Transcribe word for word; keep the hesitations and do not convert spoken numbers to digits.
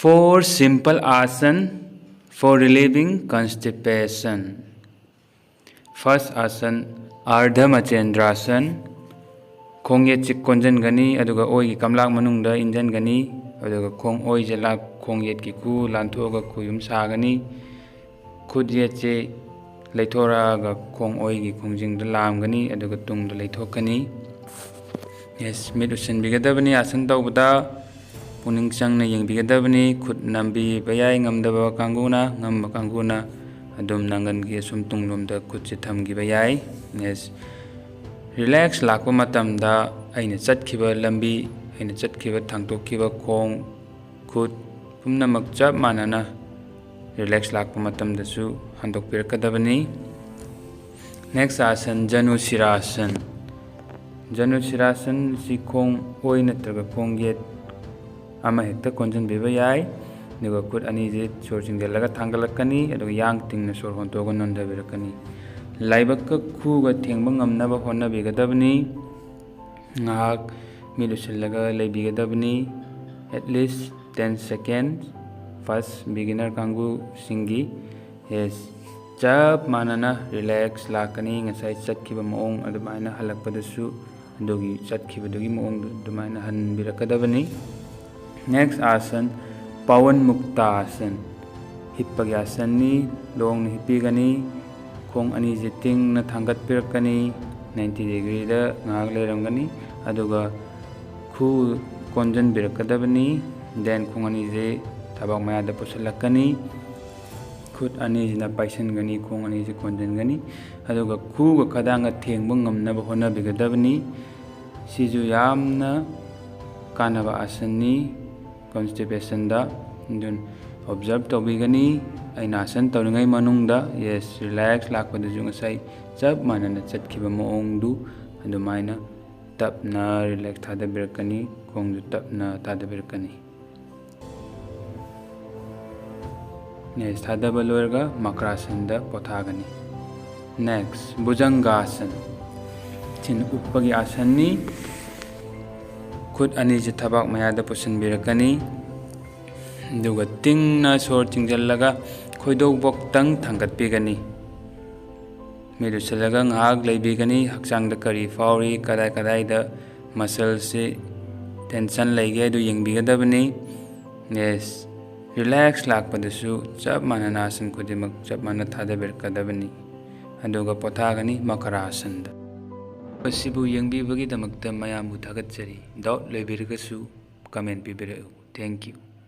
Four simple asan for relieving constipation. First asan, Ardha Machendrasan. ꯈꯣꯡ ꯌꯦꯠꯁꯤ ꯀꯣꯟꯁꯤꯟꯒꯅꯤ, ꯑꯗꯨꯒ ꯑꯣꯏꯒꯤ ꯀꯝꯂꯥꯛ ꯃꯅꯨꯡꯗ ꯏꯟꯁꯤꯟꯒꯅꯤ, ꯑꯗꯨꯒ ꯈꯣꯡ ꯑꯣꯏꯁꯦ ꯂꯥꯛ-, ꯈꯣꯡ ꯌꯦꯠꯀꯤ ꯈꯨ ꯂꯥꯟꯊꯣꯛꯑꯒ ꯈꯨꯌꯨꯝ ꯁꯥꯒꯅꯤ꯫ ꯈꯨꯠ ꯌꯦꯠꯁꯤ ꯂꯩꯊꯣꯔꯛꯑꯒ ꯈꯣꯡ ꯑꯣꯏꯒꯤ ꯈꯣꯡꯖꯤꯡꯗ ꯂꯥꯝꯒꯅꯤ, ꯑꯗꯨꯒ ꯇꯨꯡꯗ ꯂꯩꯊꯣꯛꯀꯅꯤ꯫ Yes, ꯃꯤꯠ ꯎꯁꯤꯟꯕꯤꯒꯗꯕꯅꯤ ꯑꯥꯁꯟ ꯇꯧꯕꯗ꯫ ꯄꯨꯛꯅꯤꯡ ꯆꯪꯅ ꯌꯦꯡꯕꯤꯒꯗꯕꯅꯤ꯫ ꯈꯨꯠ ꯅꯝꯕꯤꯕ ꯌꯥꯏ ꯉꯝꯗꯕ ꯀꯥꯡꯕꯨꯅ, ꯉꯝꯕ ꯀꯥꯡꯕꯨꯅ ꯑꯗꯨꯝ ꯅꯪꯒꯟꯒꯤ ꯑꯁꯨꯝ ꯇꯨꯡꯂꯣꯝꯗ ꯈꯨꯠꯁꯦ ꯊꯝꯈꯤꯕ ꯌꯥꯏ꯫ Yes, relax ꯂꯥꯛꯄ ꯃꯇꯝꯗ ꯑꯩꯅ ꯆꯠꯈꯤꯕ ꯂꯝꯕꯤ, ꯑꯩꯅ ꯆꯠꯈꯤꯕ ꯊꯥꯡꯗꯣꯛꯈꯤꯕ ꯈꯣꯡ, ꯈꯨꯠ ꯄꯨꯝꯅꯃꯛ ꯆꯞ ꯃꯥꯟꯅꯅ relax ꯂꯥꯛꯄ ꯃꯇꯝꯗꯁꯨ ꯍꯟꯗꯣꯛꯄꯤꯔꯛꯀꯗꯕꯅꯤ꯫ Next ꯑꯥꯁꯟ, ꯖꯅꯨ ꯁꯤꯔꯥꯁꯟ꯫ ꯖꯅꯨ ꯁꯤꯔꯥꯁꯟ ꯑꯁꯤ ꯈꯣꯡ ꯑꯣꯏ ꯅꯠꯇ꯭ꯔꯒ ꯈꯣꯡ ꯌꯦꯠ ꯑꯃ ꯍꯦꯛꯇ ꯀꯣꯟꯁꯤꯟꯕꯤꯕ ꯌꯥꯏ꯫ ꯑꯗꯨꯒ ꯈꯨꯠ ꯑꯅꯤꯁꯦ ꯁꯣꯔ ꯆꯤꯡꯁꯤꯜꯂꯒ ꯊꯥꯡꯒꯠꯂꯛꯀꯅꯤ, ꯑꯗꯨꯒ ꯌꯥꯡ ꯇꯤꯡꯅ ꯁꯣꯔ ꯍꯣꯟꯇꯣꯛꯑꯒ ꯅꯣꯟꯊꯕꯤꯔꯛꯀꯅꯤ꯫ ꯂꯥꯏꯕꯛꯀ ꯈꯨꯒ ꯊꯦꯡꯕ ꯉꯝꯅꯕ ꯍꯣꯠꯅꯕꯤꯒꯗꯕꯅꯤ꯫ ꯉꯥꯏꯍꯥꯛ ꯃꯤꯠ ꯎꯁꯤꯜꯂꯒ ꯂꯩꯕꯤꯒꯗꯕꯅꯤ, at least ten seconds, first beginner ꯀꯥꯡꯕꯨꯁꯤꯡꯒꯤ꯫ Yes, ꯆꯞ ꯃꯥꯟꯅꯅ relax ꯂꯥꯛꯀꯅꯤ꯫ ꯉꯁꯥꯏ ꯆꯠꯈꯤꯕ ꯃꯑꯣꯡ ꯑꯗꯨꯃꯥꯏꯅ ꯍꯜꯂꯛꯄꯗꯁꯨ ꯑꯗꯨꯒꯤ ꯆꯠꯈꯤꯕꯗꯨꯒꯤ ꯃꯑꯣꯡꯗꯨ ꯑꯗꯨꯃꯥꯏꯅ ꯍꯟꯕꯤꯔꯛꯀꯗꯕꯅꯤ꯫ Next ꯑꯥꯁꯟ, ꯄꯋꯟ ꯃꯨꯛꯇꯥ ꯑꯥꯁꯟ꯫ ꯍꯤꯞꯄꯒꯤ ꯑꯥꯁꯟꯅꯤ꯫ ꯂꯣꯡꯅ ꯍꯤꯞꯄꯤꯒꯅꯤ꯫ ꯈꯣꯡ ꯑꯅꯤꯁꯦ ꯇꯤꯡꯅ ꯊꯥꯡꯒꯠꯄꯤꯔꯛꯀꯅꯤ꯫ Ninety degreeꯗ ꯉꯥꯏꯍꯥꯛ ꯂꯩꯔꯝꯒꯅꯤ꯫ ꯑꯗꯨꯒ ꯈꯨ ꯀꯣꯟꯁꯤꯟꯕꯤꯔꯛꯀꯗꯕꯅꯤ꯫ Then ꯈꯣꯡ ꯑꯅꯤꯁꯦ ꯊꯕꯥꯛ ꯃꯌꯥꯗ ꯄꯨꯁꯤꯜꯂꯛꯀꯅꯤ꯫ ꯈꯨꯠ ꯑꯅꯤꯁꯤꯅ ꯄꯥꯏꯁꯤꯟꯒꯅꯤ, ꯈꯣꯡ ꯑꯅꯤꯁꯤ ꯀꯣꯟꯁꯤꯟꯒꯅꯤ꯫ ꯑꯗꯨꯒ ꯈꯨꯒ ꯈꯗꯥꯡꯒ ꯊꯦꯡꯕ ꯉꯝꯅꯕ ꯍꯣꯠꯅꯕꯤꯒꯗꯕꯅꯤ꯫ ꯁꯤꯁꯨ ꯌꯥꯝꯅ ꯀꯥꯟꯅꯕ ꯑꯥꯁꯟꯅꯤ constipationꯗ꯫ ꯑꯗꯨꯅ observe ꯇꯧꯕꯤꯒꯅꯤ꯫ ꯑꯩꯅ ꯑꯥꯁꯟ ꯇꯧꯔꯤꯉꯩ ꯃꯅꯨꯡꯗ, yes, relax ꯂꯥꯛꯄꯗꯁꯨ ꯉꯁꯥꯏ ꯆꯞ ꯃꯥꯟꯅꯅ ꯆꯠꯈꯤꯕ ꯃꯑꯣꯡꯗꯨ ꯑꯗꯨꯃꯥꯏꯅ ꯇꯞꯅ relax ꯊꯥꯗꯕꯤꯔꯛꯀꯅꯤ, ꯈꯣꯡꯁꯨ ꯇꯞꯅ ꯊꯥꯗꯕꯤꯔꯛꯀꯅꯤ꯫ Yes, ꯊꯥꯗꯕ ꯂꯣꯏꯔꯒ ꯃꯀ꯭ꯔꯥꯁꯟꯗ ꯄꯣꯊꯥꯒꯅꯤ꯫ Next, ꯚꯨꯖꯪꯒꯥꯁꯟ꯫ ꯁꯤꯅ ꯎꯞꯄꯒꯤ ꯑꯥꯁꯟꯅꯤ꯫ ꯈꯨꯠ ꯑꯅꯤꯁꯦ ꯊꯕꯥꯛ ꯃꯌꯥꯗ ꯄꯨꯁꯤꯟꯕꯤꯔꯛꯀꯅꯤ꯫ ꯑꯗꯨꯒ ꯇꯤꯡꯅ ꯁꯣꯔ ꯆꯤꯡꯁꯤꯜꯂꯒ ꯈꯣꯏꯗꯧꯕꯛꯇꯪ ꯊꯥꯡꯒꯠꯄꯤꯒꯅꯤ꯫ ꯃꯤꯠ ꯎꯏꯁꯤꯜꯂꯒ ꯉꯥꯏꯍꯥꯛ ꯂꯩꯕꯤꯒꯅꯤ꯫ ꯍꯛꯆꯥꯡꯗ ꯀꯔꯤ ꯐꯥꯎꯔꯤ, ꯀꯗꯥꯏ ꯀꯗꯥꯏꯗ ꯃꯁꯜꯁꯤ ꯇꯦꯟꯁꯟ ꯂꯩꯒꯦ, ꯑꯗꯨ ꯌꯦꯡꯕꯤꯒꯗꯕꯅꯤ꯫ ꯌꯦꯁ, ꯔꯤꯂꯦꯛꯁ ꯂꯥꯛꯄꯗꯁꯨ ꯆꯞ ꯃꯥꯟꯅꯅ ꯑꯁꯟ ꯈꯨꯗꯤꯡꯃꯛ ꯆꯞ ꯃꯥꯟꯅ ꯊꯥꯗꯕꯤꯔꯛꯀꯗꯕꯅꯤ꯫ ꯑꯗꯨꯒ ꯄꯣꯊꯥꯒꯅꯤ ꯃꯀꯔꯥꯁꯟꯗ꯫ ꯃꯁꯤꯕꯨ ꯌꯦꯡꯕꯤꯕꯒꯤꯗꯃꯛꯇ ꯃꯌꯥꯝꯕꯨ ꯊꯥꯒꯠꯆꯔꯤ꯫ ꯗꯥꯎꯠ ꯂꯩꯕꯤꯔꯒꯁꯨ ꯀꯃꯦꯟ ꯄꯤꯕꯤꯔꯛꯎ꯫ Thank you꯫